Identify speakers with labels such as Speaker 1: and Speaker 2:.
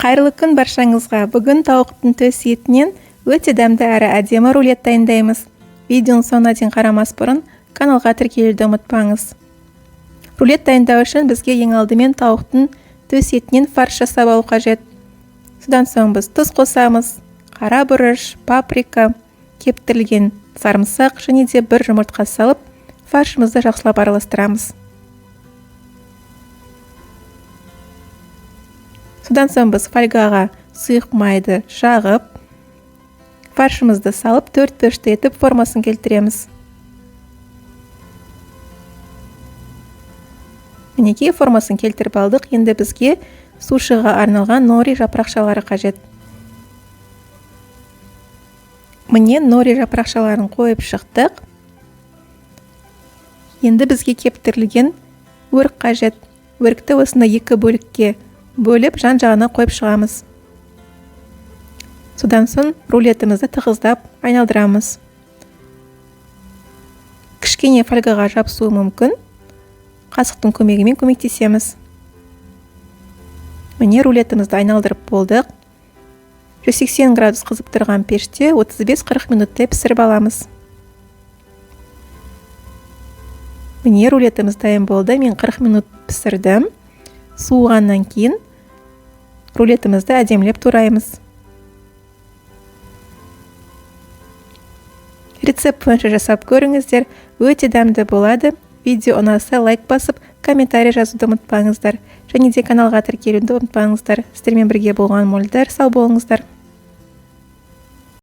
Speaker 1: Қайырлы күн баршаңызға. Бүгін тауықтың төс етінен өте дәмді әрі әдемі рулет дайындаймыз. Видеоның соңына дейін қарамас бұрын каналға тіркелуді ұмытпаңыз. Рулет дайындау үшін бізге ең алдымен тауықтың төс етінен фарш жасап алу қажет. Содан соң біз тұз қосамыз, қара бұрыш, паприка, кептірілген сарымсақ және де бір жұмыртқа салып, фаршымызды жақсылап араластырамыз. Содан соң біз фольгаға сұйық майды жағып, фаршымызды салып, төрт бұрышты етіп формасын келтіреміз. Мінекей, формасын келтіріп алдық. Енді бізге сушиға арналған нори жапырақшалары қажет. Міне, нори жапырақшаларын қойып шықтық. Енді бізге кептірілген өрік қажет. Өрікті осындай екі бөлікке бөліп, жан-жағына қойып шығамыз. Содан соң рулетімізді тығыздап айналдырамыз. Кішкене фольгаға жабысуы мүмкін. Қасықтың көмегімен көмектесеміз. Міне, рулетімізді айналдырып болдық. 180 градус қызып тұрған пеште 35-40 минуттай пісіріп аламыз. Міне, рулетіміз дайын болды. Мен 40 минут пісірдім. Суығаннан кейін рулетімізді әдемілеп тураймыз. Рецепт бойынша жасап көріңіздер, өте дәмді болады. Видео ұнаса лайк басып, комментарий жазуды ұмытпаңыздар. Және де каналға тіркелуді ұмытпаңыздар. Сіздермен бірге болған Мөлдір, сау болыңыздар.